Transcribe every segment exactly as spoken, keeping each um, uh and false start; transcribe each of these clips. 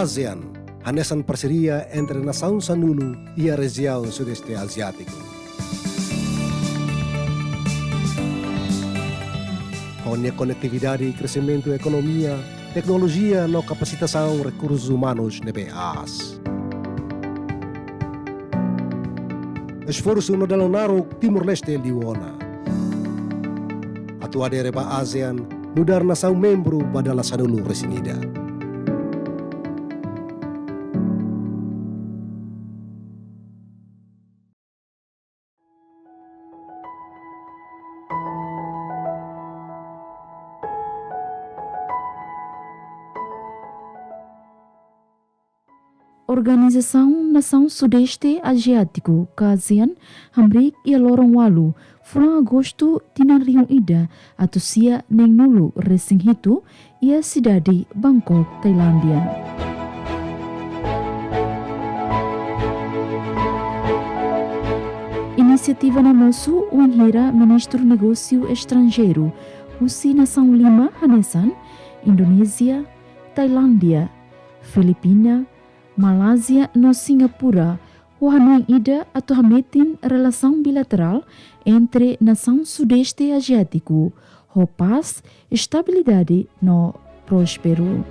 ASEAN, hanesan parseria entre nasaun sanulu iha rejiaun Sudeste Aziátiku. Ho nia konektividade, kresimentu ekonomia, teknolojia no kapasitasaun rekursus umanus ne'ebé aas. Esforsu no dalan naruk Timor-Leste liu ona atu adere ba ASEAN, nu'udar nasaun membru ba dala sanulu-resin-ida. Organizasaun Nasaun Sudeste Aziátiku, ka ASEAN, hamriik iha loron ualu, fulan Agostu, tinan rihun ida atus sia neenulu-resin-hitu, iha sidade Bangkok, Tailándia. Inisiativa ne'e mosu wainhira Ministru Negósiu Estranjeiru husi nasaun lima hanesan Indonézia, Tailándia, Filipina, Malázia no Singapura, ho hanoin ida atu hametin relasaun bilaterál entre nasaun Sudeste Aziátiku, ho pás, estabilidade no prósperu.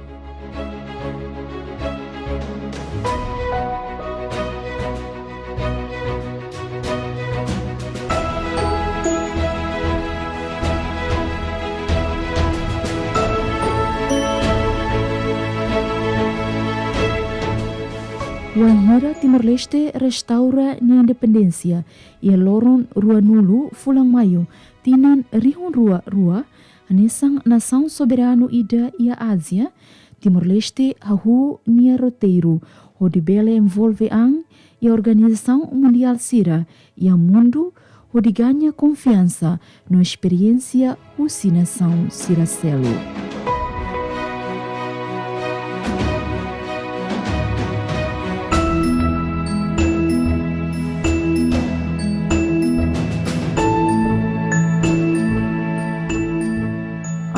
Wainhira Timor-Leste restaura nia independénsia iha loron ruanulu fulan Maiu, tinan rihun rua rua, hanesan nasaun soberanu ida iha Ázia, Timor-Leste hahú nia roteiru hodi bele envolve an iha organizasaun mundiál sira iha mundu, hodi gaña konfiansa no esperiénsia husi nasaun sira seluk.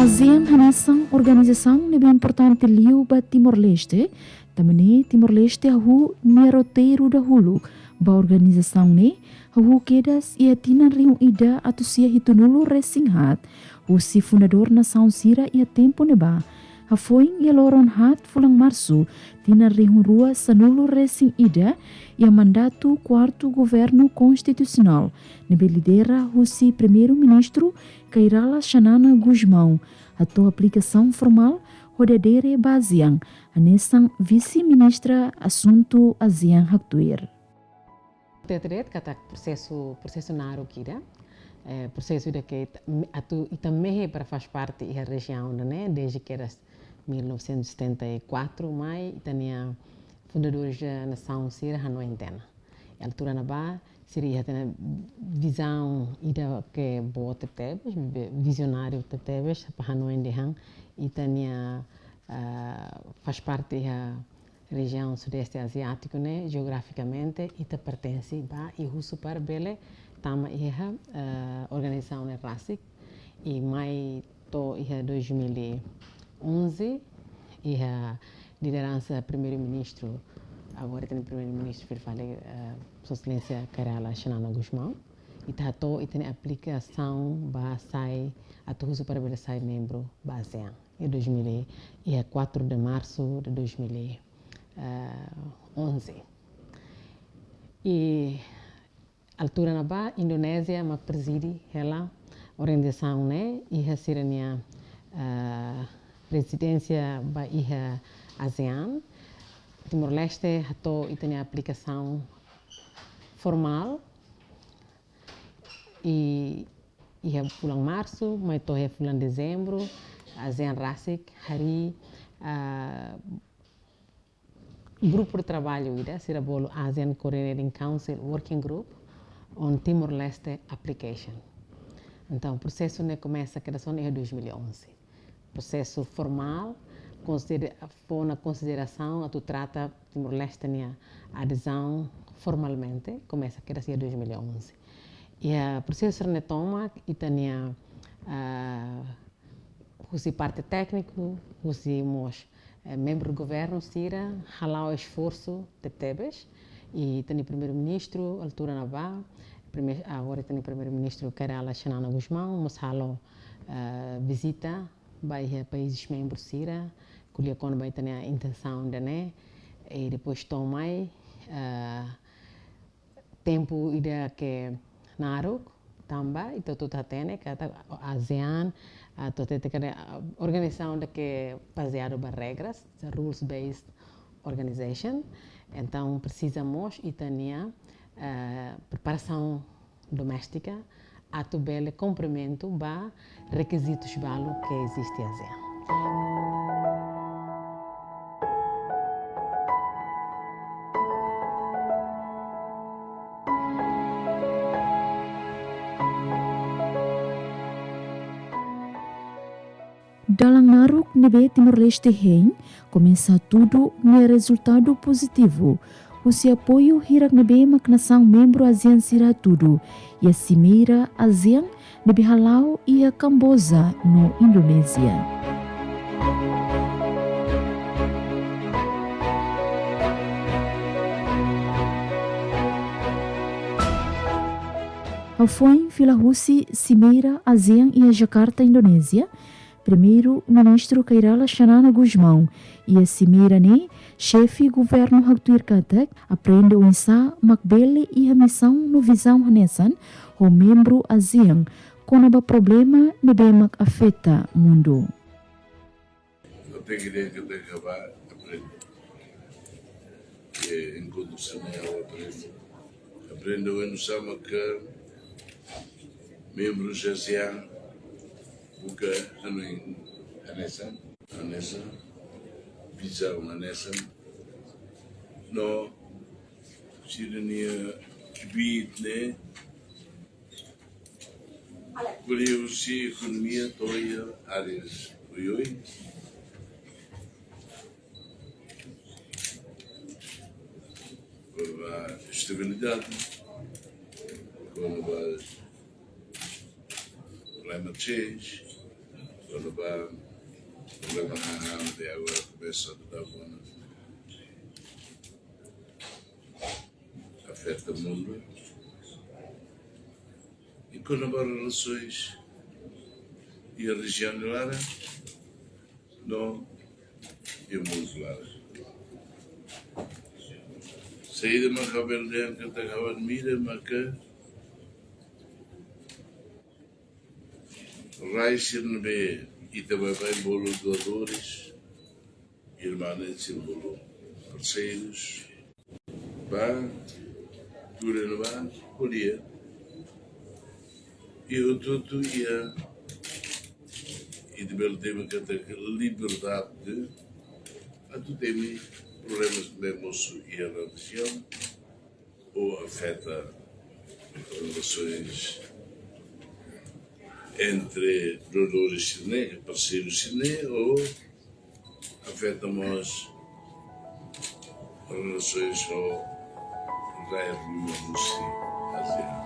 ASEAN hanesan organizasaun ne'ebé importante liu ba Timor-Leste, tanba ne'e Timor-Leste hahú nia roteiru dahuluk ba organizasaun ne'e, hahú kedas iha tinan rihun ida atus sia hitunulu-resin-haat, husi fundadór nasaun sira iha tempu ne'ebá. Hafoin iha loron haat fulan Marsu, tinan rihun rua sanulu-resin-ida, iha mandatu kuartu governu konstitusionál, ne'ebé lidera husi Primeiru-Ministru Kay Rala Xanana Gusmão, hato'o aplikasaun formál hodi adere ba ASEAN, hanesan Vise-Ministra Asuntu ASEAN haktuir. Ita hatete de'it katak prosesu, prosesu naruk ida, eh, prosesu ida ke ita, atu ita mehi para faz parte iha rejiaun ne'e, desde kedas mil novecentos e setenta e quatro, mai ita-nia fundadores da nasaun sira hanoin tiha ona. Iha altura ne'ebá, sira iha tiha ona vizaun ida ke boot tebes, be-, vizionáriu tebes, para hanoin dehan ita-nia, ah, faz parte iha rejiaun Sudeste Aziátiku ne'e, jeografikamente, ita pertense ba i husu para bele tama iha, eh, organizasaun ne'e rasik, i mai to'o iha dois mil e onze, iha lideransa Primeiru-Ministru, agora ita-nia Primeiru-Ministru fila fali, eh, Sua Exelénsia Kay Rala Xanana Gusmão, ita hato'o ita-nia aplikasaun ba sai, atu husu para bele sai membru ba ASEAN. Iha dois mil, iha quatro de março de dois mil e onze. I altura ne'ebá Indonézia mak prezide hela organizasaun ne'e, iha sira-nia, eh, prezidénsia ba iha ASEAN. Timor-Leste hato'o ita-nia aplikasaun formál, i iha fulan Marsu, mai to'o iha fulan Dezembru, ASEAN rasik harii, ah, grupu de traballu ida, sira bolu ASEAN Coordinating Council Working Group on Timor-Leste Application. Entaun, prosesu ne'e komesa kedas ona iha dois mil e onze. Prosesu formál, konsidera-, fó ona konsiderasaun atu trata Timor-Leste nia adezaun formalmente, komesa kedas iha dois mil e onze. Iha prosesu ne'e tomak, ita-nia, ah, husi parte tékniku, husi mós Eh, membru governu sira hala'o esforsu tebetebes, i ita-nia Primeiru-Ministru altura ne'ebá, prime-, agora ita-nia Primeiru-Ministru Kay Rala Xanana Gusmão mós halo, eh, vizita ba iha países membru sira, ko'alia kona-ba ita-nia intensaun ida-ne'e, i depois to'o mai, eh, tempu ida ke naruk, tanba ita hotu hatene katak ASEAN, ah, atu hatete katak, ah, organizasaun ida ke bazeadu ba regras, rules-based organization. Entaun, presiza mós ita-nia, eh, preparasaun doméstika atu bele kumprimentu ba rekizitus balu ke eziste ASEAN. Dalan naruk ne'ebé Timor-Leste hein komesa hatudu nia rezultadu pozitivu, husi apoiu hirak ne'ebé mak nasaun membru ASEAN sira hatudu iha Simeira ASEAN ne'ebé hala'o iha Kamboja no Indonézia. Hafoin fila husi Simeira ASEAN iha Jakarta, Indonézia, Primeiru-Ministru Kay Rala Xanana Gusmão iha simeira ne'e, xefe governu haktuir katak aprende oinsá mak bele iha misaun no vizaun hanesan ho membru ASEAN kona-ba problema ne'ebé mak afeta mundu. Até que dia que tem que acabar, aprende. E enkontru sira-ne'e ha'u aprende. Aprende oinsá mak membru ASEAN buka hanoin hanesan, hanesan, vizaun hanesan. No sira-nia kbiit ne'e ko'alia husi ekonomia to'o iha áreas oioin. Kona-ba estabilidade, kona-ba climate change, kona-ba problema hahán ne'ebé agora komesa atu da'et ona, afeta mundu. I kona-ba relasoens iha rejiaun nia laran no iha mundu laran. Saida mak ha'u bele dehan katak ha'u admira maka rai sira ne'ebé ita baibain bolu doadores, irmãos sira bolu parseirus, ba, tuur iha ne'ebá, ko'alia. I hotu-hotu iha, ita bele temi katak liberdade atu temi problemas ne'ebé mosu iha rejiaun ou afeta relasoens entre doadores sira-ne'e, parseirus sira-ne'e, ou afeta mós relasoens ho rai ruma husi ASEAN.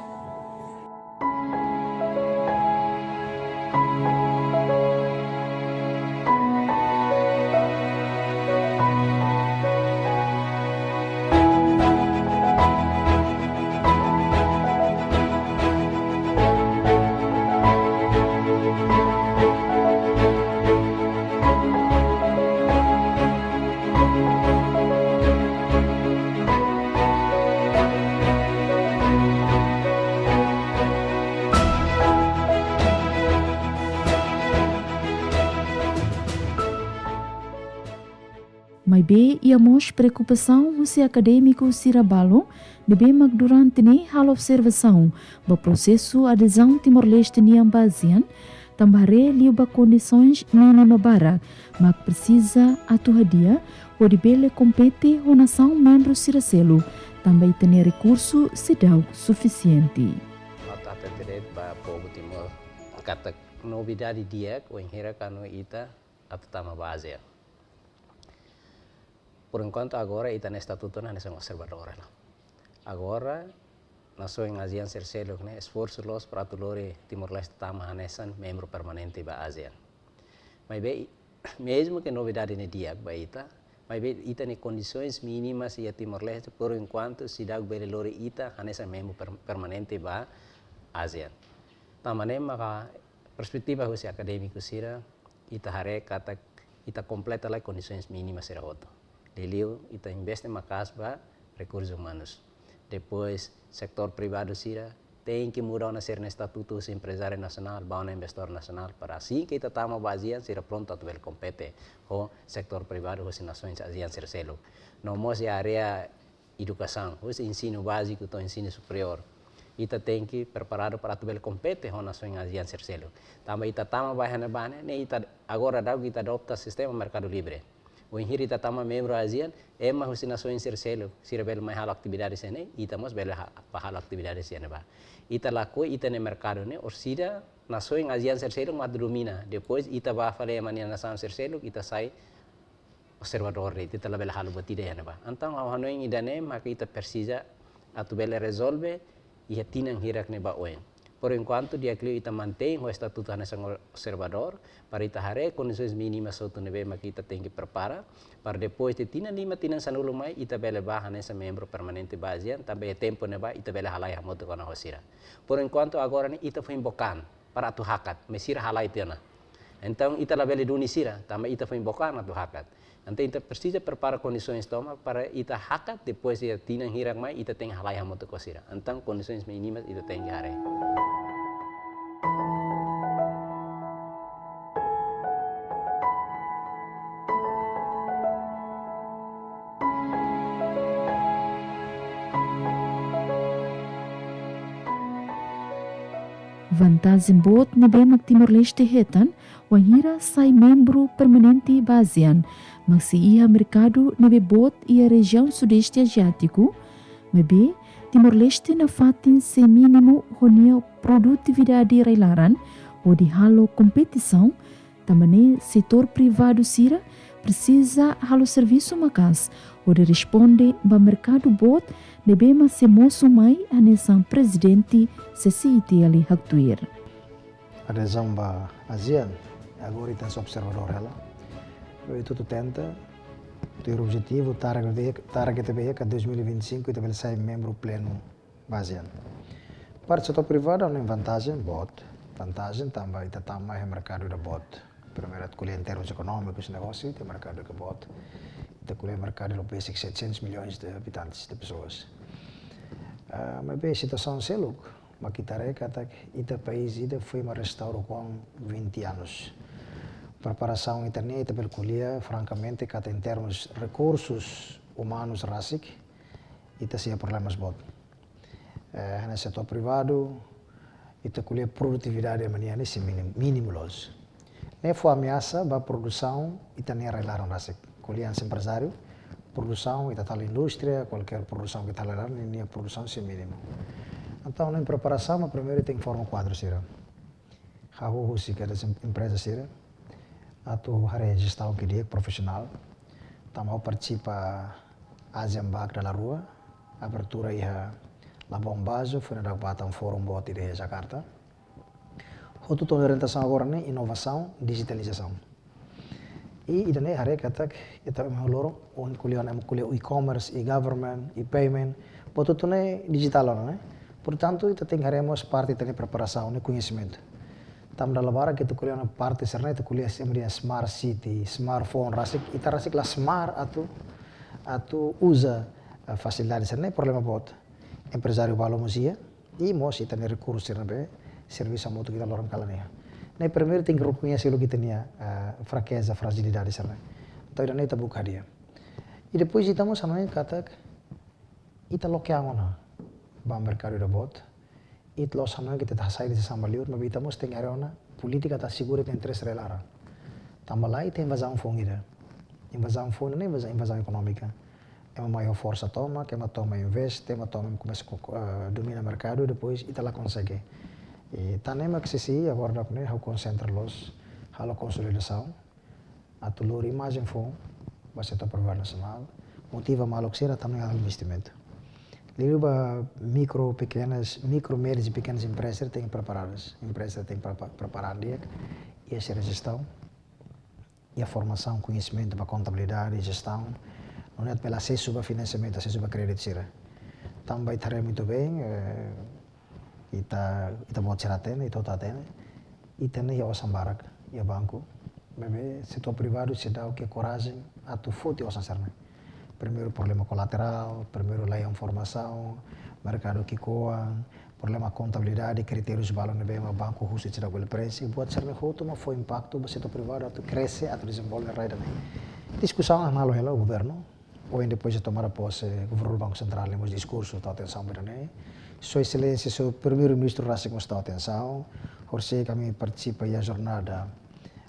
Maibé iha mós preokupasaun husi akadémiku sira balu ne'ebé mak durante ne'e halo observasaun ba prosesu adezaun Timor-Leste nian ba ASEAN, tanba haree liu ba kondisoens mínima barak mak presiza atu hadi'a hodi bele kompete ho nasaun membru sira seluk, tanba ita-nia rekursu seidauk sufisiente. Nota atu hatete ba povu Timor katak novidade di'ak wainhira kuandu ita atu tama ba ASEAN. Por enkuantu agora ita-nia estatutu ne'e hanesan observadór ona. Agora nasaun ASEAN sira seluk ne'e esforsu loos para atu lori Timor-Leste tama hanesan membru permanente ba ASEAN. Maibé i-, mezmu ke novidade ne'e di'ak ba ita, maibé ita-nia kondisoens mínimas iha Timor-Leste, por enkuantu, seidauk bele lori ita hanesan membru per-, permanente ba ASEAN. Tanba ne'e maka perspetiva husi akadémiku sira, ita haree katak ita kompleta lai kondisoens mínimas sira hotu. Liuliu ita investe maka'as ba rekursus umanus. Depois, setór privadu sira tenke muda ona sira-nia estatutu husi emprezáriu nasionál ba ona investidór nasionál, para asin ke ita tama ba ASEAN, sira prontu atu bele kompete ho setór privadu husi nasoens ASEAN sira seluk. No mós iha área edukasaun, husi ensinu báziku to'o ensinu superiór. Ita tenke preparadu para atu bele kompete ho nasoens ASEAN sira seluk. Tanba ita tama ba iha ne'ebá ne'e, ne'e ita agora daudaun ita adota sistema merkadu livre. Wainhira ita tama membru ASEAN, ema husi nasoens sira seluk, sira bele mai halo atividade iha ne'e, ita mós bele ha-, bá halo atividade iha ne'ebá. Ita lakohi ita-nia merkadu ne'e, orsida nasoens ASEAN sira seluk mak atu domina. Depois ita bá fali ema nia nasaun sira seluk, ita sai observadór de'it, ita labele halo buat ida iha ne'ebá. Entaun, ha'u hanoin ida-ne'e maka ita presiza atu bele rezolve iha tinan hirak ne'e ba oin. Por enkuantu, di'ak liu ita mantein ho estatutu hanesan observadór, para ita haree kondisoens mínimas hotu ne'ebé maka ita tenke prepara, para depois de tinan lima, tinan sanulu mai, ita bele bá hanesan membru permanente ba ASEAN, tanba iha tempu ne'ebá ita bele halai hamutuk ona ho sira. Por enkuantu, agora ne'e ita foin bokan para atu hakat, maibé sira halai tiha ona. Entaun, ita labele duni sira, tanba ita foin bokan atu hakat. Entaun, ita presiza prepara kondisoens tomak para ita hakat, depois iha tinan hirak mai, ita tenke halai hamutuk ho sira. Entaun, kondisoens mínimas ita tenke haree. Vantajen boot ne'ebé mak Timor-Leste hetan, wainhira sai membru permanente ba ASEAN, mak sei iha merkadu ne'ebé boot iha rejiaun Sudeste Aziátiku, maibé Timor-Leste nafatin sei mínimu ho nia produtividade rai-laran, hodi halo kompetisaun, tanba ne'e setór privadu sira presiza halo servisu maka'as, hodi responde ba merkadu boot ne'ebé mak sei mosu mai, hanesan Prezidente C C I T L haktuir. Adezaun ba ASEAN, agora ita hanesan observadór hela. Ita hotu tenta, tuir objetivu, target, target ne'ebé ka dois mil e vinte e cinco, ita bele sai membru plenu ba ASEAN. Parte setór privadu, ne'e vantajen boot. Vantajen tanba ita tama iha merkadu ida boot. Primeiru, ita ko'alia em termos económicos, negósiu, ita merkadu ida boot. Ita ko'alia merkadu ida besik setecentos milhões de habitantes, de pessoas. Ah, maibé situasaun seluk, mak ita haree katak ita país ida foin mak restaura ho vinte anos. Preparasaun ita-nian, ita bele ko'alia, frankamente, katak em termos rekursus umanus rasik, ita sei iha problemas boot. Eh, hanesan setór privadu, ita ko'alia produtividade ema nian ne'e sei mínimu, mínimu loos. Ne'e fó ameasa ba produsaun ita-nia rai-laran rasik. Ko'alia hanesan emprezáriu, produsaun ita tau iha indústria, kualkér produsaun ke ita tau iha rai-laran, ninia produsaun sei mínimu. Entaun, ne'e preparasaun, primeiru tenke forma kuadru sira. Hahú husi kada sem-, empreza sira atu haree jestaun ke di'ak, profisionál. Tanba ha'u partisipa ASEAN Back dala rua, abertura iha Labuan Bajo, foin daudauk ba tan fórum boot ida iha Jakarta. Hotu to'o nia orientasaun agora ne'e inovasaun, dijitalizasaun. I ida-ne'e haree katak ita ema hotu-hotu, ohin ko'alia, ema ko'alia e-commerce, e-government, e-payment, buat hotu ne'e dijitál ona, ne'e. Portantu, ita tenke haree mós parte ita-nia preparasaun, ne'e koñesimentu. Tanba dala barak ita ko'alia ona parte sira-ne'e, ita ko'alia hanesan ema dehan smart city, smartphone, rasik, ita rasik la smart atu, atu uza, eh, fasilidade sira-ne'e, problema boot. Emprezáriu balu mós iha, i mós ita-nia rekursu sira-ne'ebé servisu hamutuk ita loron kalan iha. Ne'e primeiru tenke rekoñese loos ita-nia, eh, frakeza, frajilidade sira-ne'e. Entaun, ida-ne'e ita buka hadi'a. I depois ita mós hanoin katak ita loke an ona ba merkadu ida boot. Ita la'ós hanoin katak ita hasai de'it sasán ba li'ur, maibé ita mós tenke haree ona polítika atu asegura ita-nia interese rai-laran. Tanba lae ita invazaun foun ida. Invazaun foun ne'e invazaun, invazaun ekonómika. Ema mai ho forsa tomak, ema tama investe, ema tama komesa ko-, eh, domina merkadu, depois ita la konsege. I tan ne'e mak C C I agora daudauk ne'e ha'u konsentra loos, halo konsolidasaun, atu lori imajen foun ba setór privadu nasionál, motiva maluk sira atu mai halo investimentu. Liuliu ba mikro, pekenas, mikro, médias i pekenas emprezas tenke preparadu, empreza tenke prepa-, preparadu di'ak, iha sira jestaun. iha formasaun, koñesimentu ba kontabilidade, jestaun, nune'e atu bele asesu ba finansiamentu, asesu ba kréditu sira. Tanba ita haree muito bem, eh, ita, ita-boot sira hatene, ita hotu hatene, ita-nia osan barak iha banku, maibé setór privadu seidauk iha korajen atu foti osan sira-ne'e. Primeiru problema kolaterál, primeiru laiha formasaun, merkadu ki'ikoan, problema kontabilidade, kritériu balu ne'ebé mak banku husu seidauk bele preenxe, buat sira-ne'e hotu mak fó impaktu ba setór privadu atu krese, atu dezenvolve rai ida-ne'e. Diskusaun halo hela ho governu, ohin depois de tomada pose, governadór Banku Sentrál ne'e mós diskursu tau atensaun ba ida-ne'e. Sua Exelénsia, Sua Primeiru-Ministru rasik mós tau atensaun. Horisehik ami partisipa iha jornada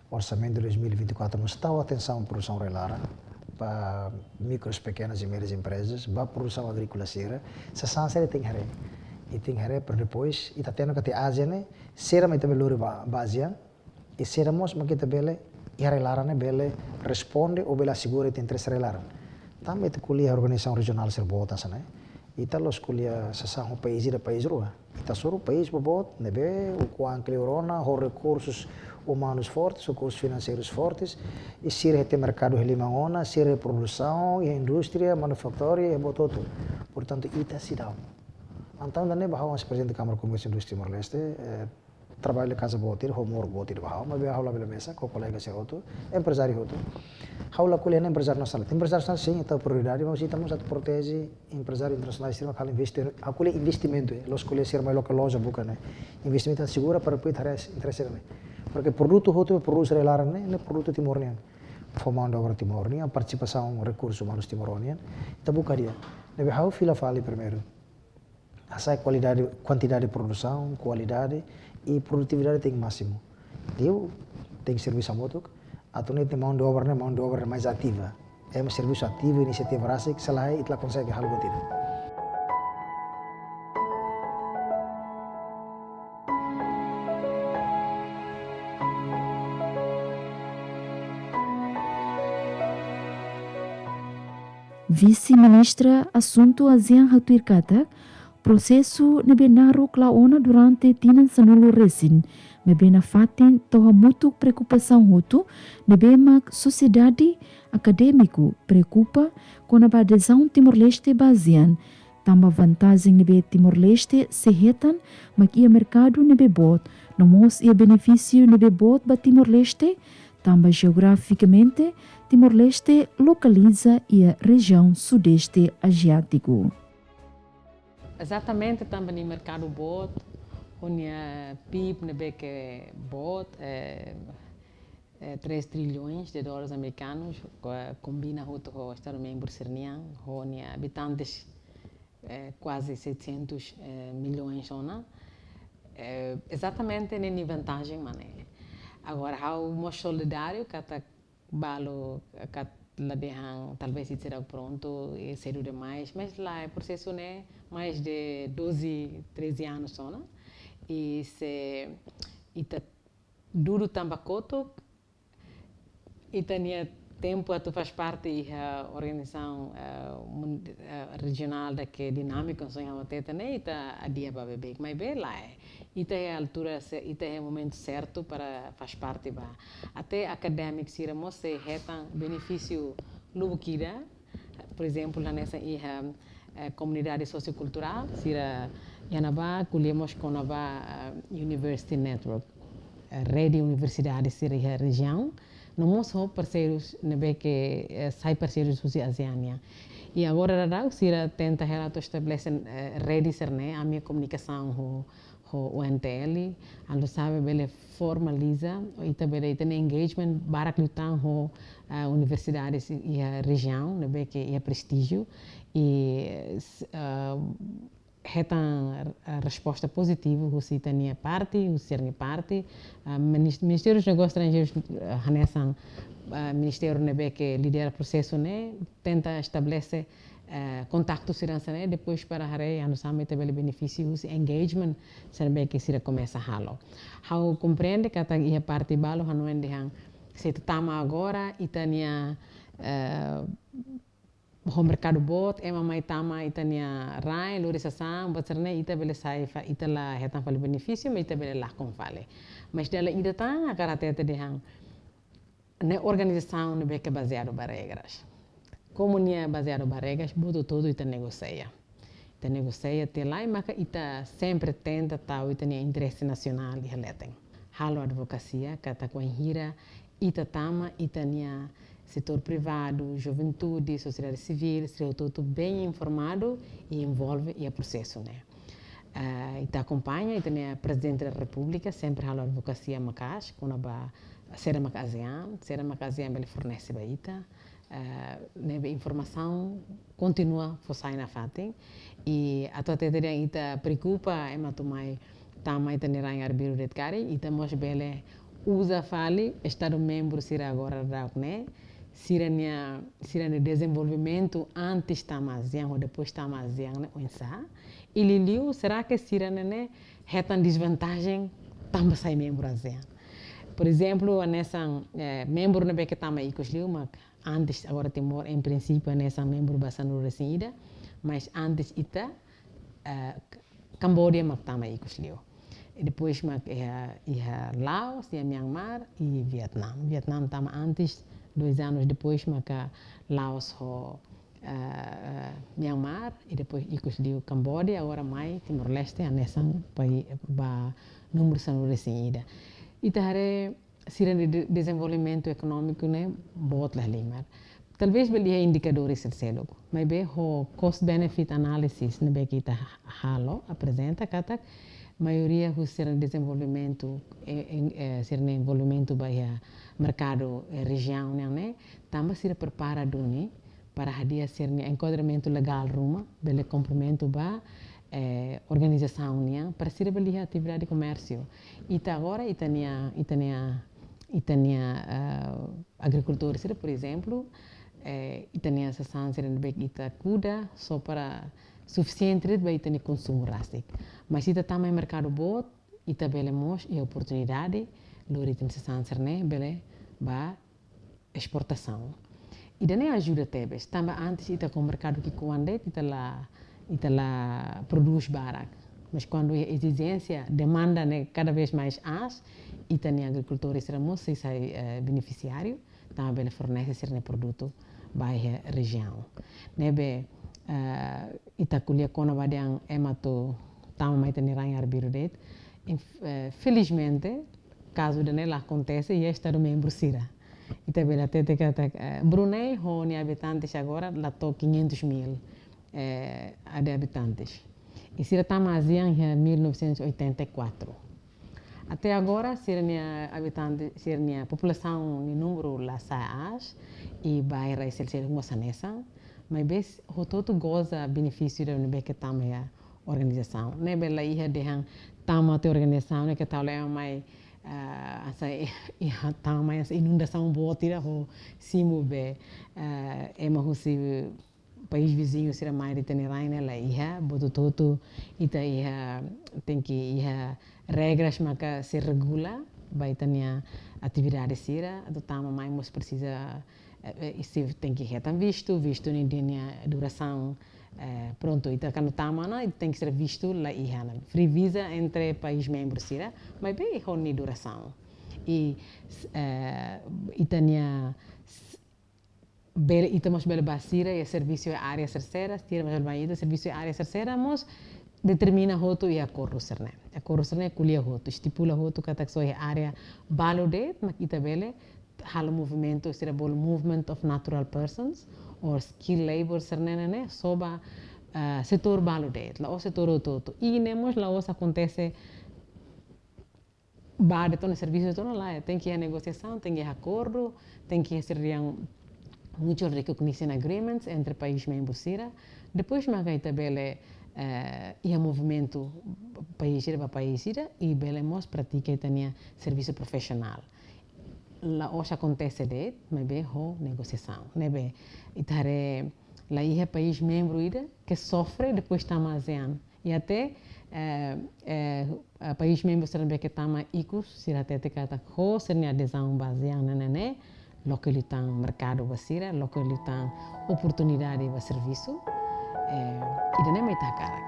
Orsamentu dois mil e vinte e quatro mós tau atensaun produsaun rai-laran, ba mikros, pekenas e médias emprezas, ba produsaun agríkola sira, sasán sira tenke haree. I tenke haree para depois, ita hatene katak ASEAN ne'e, sira mak ita bele lori ba, ba ASEAN, i sira mós mak ita bele, iha rai-laran ne'e bele responde ou bele asegura ita interese rai-laran. Tanba ita ko'alia organizasaun rejionál sira boot hanesan ne'e, ita la'ós ko'alia sasán ho país ida, país rua. Ita hasoru país boboot ne'ebé ukun-an kleur ona, ho rekursus umanus fortes, rekursus finanseirus fortes, i sira hetan merkadu iha liman ona, sira iha produsaun, iha indústria, manufatura, iha buat hotu. Portantu, ita seidauk. Entaun, ida-ne'e ba ha'u hanesan Prezidente Kámara Komérsiu Indústria Timor-Leste, eh, traballu kaza boot ida, homework boot ida ba ha'u, maibé ha'u labele mesak ho kolega sira hotu, emprezáriu hotu. Ha'u la ko'alia hanesan emprezáriu nasionál. Emprezáriu nasionál, sin, ita prioridade, mas ita mós atu proteje emprezáriu internasionál sira mak halo investi-, ha'u ko'alia investimentu, eh, la'ós ko'alia sira mai loke loja buka ne'e. Investimentu atu asegura para depois haree interese ne'e. Porque produtu hotu produtu rai-laran ne'e, ne'e produtu Timor nian. Fó mão de obra Timor nian, partisipasaun rekursus umanus Timor nian. Ita buka di'ak. Ne'ebé ha'u fila fali primeiru. Hasa'e kualidade, kuantidade de produsaun, kualidade i produtividade tenke másimu. Liu, tenke servisu hamutuk, atu nune'e ita-nia mão de obra ne'e, mão de obra mais ativa. Ema servisu ativu, inisiativa rasik, se lae ita la konsege halo buat ida. Vise-Ministra Asuntu ASEAN hatuir katak, prosesu ne'ebé naruk la'o ona durante tinan sanulu resin, maibé nafatin tau hamutuk preokupasaun hotu ne'ebé mak sosiedade, akadémiku preokupa kona-ba adezaun Timor-Leste ba ASEAN, tanba vantajen ne'ebé Timor-Leste sei hetan mak iha merkadu ne'ebé boot, no mós iha benefísiu ne'ebé boot ba Timor-Leste, tanba jeografikamente Timor-Leste lokaliza iha rejiaun Sudeste Aziátiku. Ezatamente, tanba nia merkadu boot, ho nia PIB ne'ebé ke boot, eh, eh, três trilhões de dólares americanos, ko-, kombina hotu ho Estadu membru sira-nian, ho nia abitantes, eh, kuaze setecentos, eh, milhões ona. Eh, ezatamente ne'e nia vantajen mak ne'e. Agora, ha'u mós solidáriu katak balu, katak la dehan, talvez ita seidauk prontu, e sedu demais, mas lae, prosesu ne'e mais de doze, treze anos ona. I se ita dudu tanba kotuk, ita-nia tempu atu faz parte iha organizasaun, eh, mun-, eh, rejionál ida ke dinámiku, hanesan ha'u hatete ne'e, ita adia ba beibeik. Maibé lae, ita iha altura se-, ita iha momentu sertu para faz parte ba. Até akadémiku sira mós sei hetan benefísiu lubuk ida, por ezemplu, hanesan iha, eh, komunidade sosiokulturál sira iha ne'ebá, ko'alia mós kona-ba, eh, University Network, eh, rede universidade sira iha rejiaun, no mós ho parseirus ne'ebé ke, eh, sai parseirus husi ASEAN nian. I agora daudaun sira tenta hela atu estabelese, eh, rede sira-ne'e, ami komunikasaun ho, ho UNTL, ando sabe bele formaliza, ita bele ita-nia engagement barak liután ho, eh, universidades iha rejiaun, ne'ebé ke iha prestíjiu, i, s-, eh, hetan, eh, resposta pozitivu husi ita-nia parte, husi sira-nia parte. Ah, minis-, Ministériu Negósius Estranjeirus, eh, hanesan, eh, ministériu ne'ebé ke lidera prosesu ne'e, tenta estabelese, eh, kontaktu sira hanesan ne'e, depois para haree, ando sabe ita bele benefísiu husi engagement sira ne'ebé ke sira komesa halo. Ha'u komprende katak iha parte balu hanoin dehan, se ita tama agora, ita-nia, eh, ho merkadu boot, ema mai tama ita-nia rain, lori sasán, buat sira-ne'e ita bele sai fa-, ita la hetan fali benefísiu, mas ita bele lakon fali. Mas dala ida tan, hakarak hatete dehan, ne'e organizasaun ne'ebé ke bazeadu ba regras. Komu nia bazeadu ba regras, buat hotu-hotu ita negosia. Ita negosia tiha lai, maka ita sempre tenta tau ita-nia interese nasionál iha leten. Halo advokasia, katak wainhira ita tama, ita-nia setór privadu, juventude, sosiedade sivíl, sira hotu-hotu bem informadu i envolve iha prosesu ne'e. Eh, ita akompaña, ita-nia Prezidente da Repúblika sempre halo advokasia maka'as, kona-ba saida mak ASEAN, saida mak ASEAN bele fornese ba ita, eh, ne'ebé informasaun kontinua fó sai nafatin. I atu hatete dehan ita preokupa, ema atu mai tama ita-nia rain arbiru de'it karik, ita mós bele uza fali Estadu membru sira agora daudaun ne'e, sira-nia, sira-nia dezenvolvimentu antes tama ASEAN ou depois tama ASEAN ne'e oinsá. I liuliu, será ke sira ne'e hetan dezvantajen tanba sai membru ASEAN? Por ezemplu, hanesan, eh, membru ne'ebé ke tama ikus liu, mak antes, agora Timor, em princípio, hanesan membru ba sanulu-resin-ida, mas antes ita, eh, Cambodia mak tama ikus liu. I depois mak iha, iha Laos, iha Myanmar i Vietnam. Vietnam tama antes, dois anos depois maka Laos ho, eh, Myanmar, i depois ikus liu Cambodia, agora mai Timor-Leste, hanesan pai ba númeru sanulu-resin-ida. Ita haree sira-nia de-, dezenvolvimentu ekonómiku ne'e boot la halimar. Talvés bele iha indikadores seluk, maibé ho cost benefit analysis ne'ebé ke ita halo, aprezenta katak maioria husi sira-nia dezenvolvimentu, eh, eh, eh, sira-nia envolvimentu ba iha merkadu, eh, rejiaun nian ne'e, tanba sira prepara duni para hadi'a sira-nia enkuadramentu legál ruma, bele kumprimentu ba, eh, organizasaun nian, para sira bele iha atividade komérsiu. Ita agora, ita-nia, ita-nia, ita-nia, eh, agrikultór sira, por ezemplu, eh, ita-nia sasán sira ne'ebé ita kuda, só para sufisiente de'it ba ita-nia konsumu rasik. Mas ita tama iha merkadu boot, ita bele mós iha oportunidade, lori ita-nia sasán sira ne'e bele ba esportasaun. Ida-ne'e ajuda tebes, tanba antes ita ho merkadu ki'ikoan de'it, ita la, ita la prodús barak. Mas kuandu iha ezijénsia, demanda ne'e kada vez mais aas, ita-nia agrikultór sira mós sei sai, eh, benefisiáriu, tanba bele fornese sira-nia produtu ba iha rejiaun. Ne'ebé, eh, ita ko'alia kona-ba dehan ema atu tama mai ita-nia rain arbiru de'it. Inf-, eh, felizmente, kazu ida-ne'e la akontese iha Estadu membru sira. Ita bele hatete katak, eh, Brunei ho nia abitantes agora la to'o quinhentos mil, eh, de habitantes. I sira tama ASEAN iha mil novecentos e oitenta e quatro. Até agora, sira-nia abitante, sira-nia populasaun nia númeru la sa'e aas, i bairru sira-ne'e mós hanesan, maibé hotu-hotu goza benefísiu ida ne'ebé ke tama iha organizasaun. Ne'ebé la iha dehan tama tiha organizasaun ne'e ke tau lema mai, ah, hanesan, iha tama mai hanesan inundasaun boot ida ho simu be, ah, ema husi país viziñu sira mai ita-nia rain ne'e la iha, buat hotu-hotu ita iha, tenke iha regras maka sei regula ba ita-nia atividade sira, atu tama mai mós presiza, eh, eh, sei tenke hetan vistu, vistu ne'e nia durasaun, eh, prontu, ita kuandu tama ona, ita tenke ser vistu la iha ona. Free visa entre país membru sira, maibé ho nia durasaun. I, s-, eh, ita-nia s-, bele, ita mós bele ba sira iha servisu iha área terseira, sira mós bele ba ita servisu iha área terseira, mós determina hotu iha akordu sira-ne'e. Akordu sira-ne'e ko'alia hotu, estipula hotu katak só iha área balu de'it mak ita bele halo movimentu, sira bolu movement of natural persons, or skilled labor sira-ne'e ne'e, só ba, ah, setór balu de'it, la'ós setór hotu-hotu. I ne'e mós la'ós akontese ba de'it ona, servisu de'it ona, lae, tenke iha negosiasaun, tenke iha akordu, tenke iha sira-nia mutual recognition agreements entre país membru sira. Depois maka ita bele, eh, iha movimentu país ida ba país ida, i bele mós pratika ita-nia servisu profisionál. La'ós akontese de'it, maibé ho negosiasaun. Ne'ebé, ita haree la iha país membru ida ke sofre depois tama ASEAN. I até, eh, eh, eh, país membru sira ne'ebé ke tama ikus, sira hatete katak ho sira-nia adezaun ba ASEAN ne'e ne'e, loke liután merkadu ba sira, loke liután oportunidade ba servisu, eh, ida-ne'e mak ita hakarak.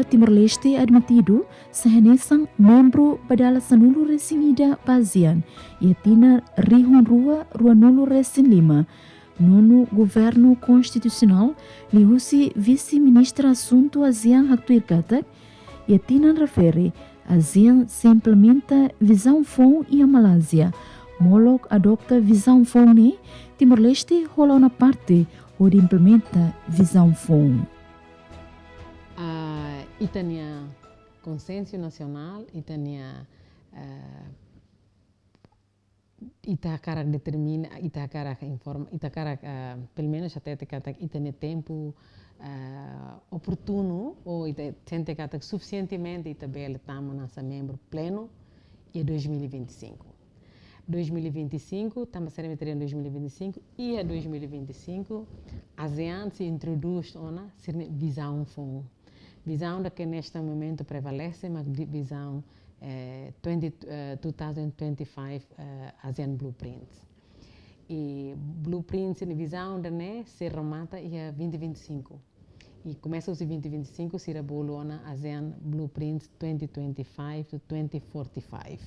Timor-Leste admitidu sai hanesan membru ba dala sanulu-resin-ida ba ASEAN iha tinan rihun rua ruanulu-resin-lima. Nonu Governu Konstitusionál liuhusi Vise-Ministra Asuntu ASEAN haktuir katak, iha tinan refere, ASEAN sei implementa vizaun foun iha Malázia. Molok adota vizaun foun ne'e, Timor-Leste hola ona parte hodi implementa vizaun foun. Ah, ita-nia konsensu nasionál, ita-nia, ah, ita hakarak determina, ita hakarak informa, ita hakarak, ah, pelumenus hatete katak ita-nia tempu, ah, oportunu, ou ita sente katak sufisientemente ita bele tama hanesan membru plenu iha dois mil e vinte e cinco. Dois mil e vinte e cinco, tanba sira mete dois mil e vinte e cinco, iha dois mil e vinte e cinco, ASEAN sei introdús ona sira-nia vizaun foun. Vizaun ida ke neste momento prevalese, mak di-, vizaun, eh, twenty, eh, two thousand twenty-five, eh, ASEAN Blueprint. I Blueprint nia vizaun ida-ne'e sei remata iha vinte vinte e cinco. I komesa husi vinte vinte e cinco, sira bolu ona ASEAN Blueprint twenty twenty-five to twenty forty-five.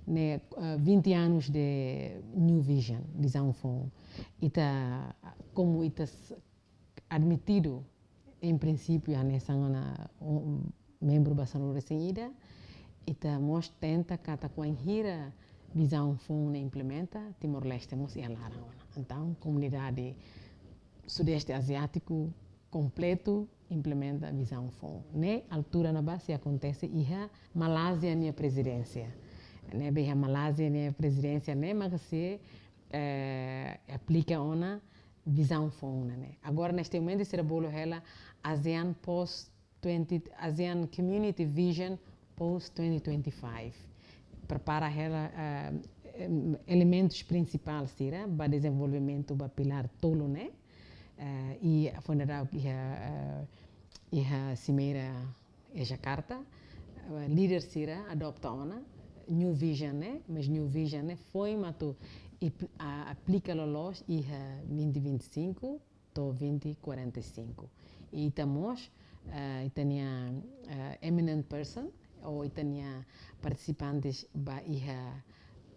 Ne'e, eh, vinte anos de New Vision, vizaun foun. Ita, komu ita s-, admitidu, em princípio, hanesan ona, um, membru ba sanulu-resin-ida, ita mós tenta katak wainhira vizaun foun ne'e implementa, Timor-Leste mós iha laran ona. Entaun, komunidade Sudeste Aziátiku kompletu implementa vizaun foun. Ne'e altura ne'ebá sei akontese iha Malázia nia prezidénsia. Ne'ebé iha Malázia nia prezidénsia ne'e mak sei, eh, aplika ona vizaun foun ne'e. Agora, neste momento, sira bolu hela ASEAN post twenty, ASEAN Community Vision post twenty twenty-five. Prepara hela, eh, em, elementus prinsipais sira ba dezenvolvimentu ba pilár tolu ne'e. Eh, i foin dadauk iha, eh, iha simeira iha Jakarta, eh, líder sira adopta ona New Vision ne'e, mas New Vision ne'e foin mak atu ip-, a-, aplika loloos iha vinte vinte e cinco to'o vinte quarenta e cinco. I ita mós, eh, ita-nia, eh, eminent person, ou ita-nia partisipantes ba iha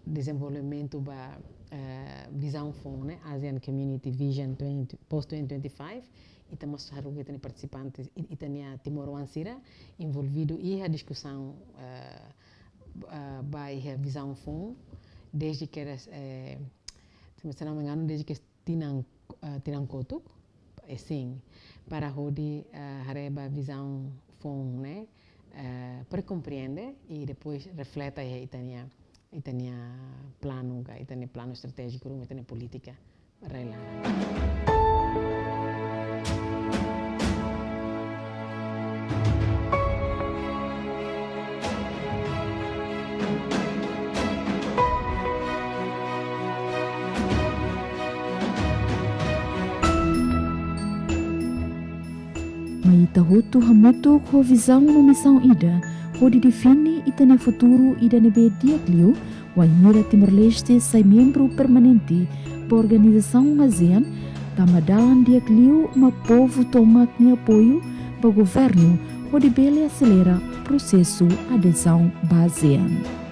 dezenvolvimentu ba, eh, vizaun foun ne'e, ASEAN Community Vision twenty, post twenty twenty-five, ita mós haruka ita-nia partisipantes, i-, ita-nia timoroan sira envolvidu iha diskusaun, eh, b-, eh, ba iha vizaun foun, desde ke, eh, se não me engano, desde ke tinan, eh, tinan kotuk, eh, sin, para hodi, eh, haree ba vizaun foun ne'e, eh, para komprende i depois refleta iha ita-nia, ita-nia planu ka, ita-nia planu estratéjiku, ruma ita-nia polítika rai laran. Mai ita hotu hamutuk ho vizaun no misaun ida, hodi define ita-nia futuru ida ne'ebé di'ak liu, wainhira Timor-Leste sai membru permanente ba organizasaun ASEAN, tanba dalan di'ak liu mak povu tomak nia apoiu ba governu hodi bele aselera prosesu adezaun ba ASEAN.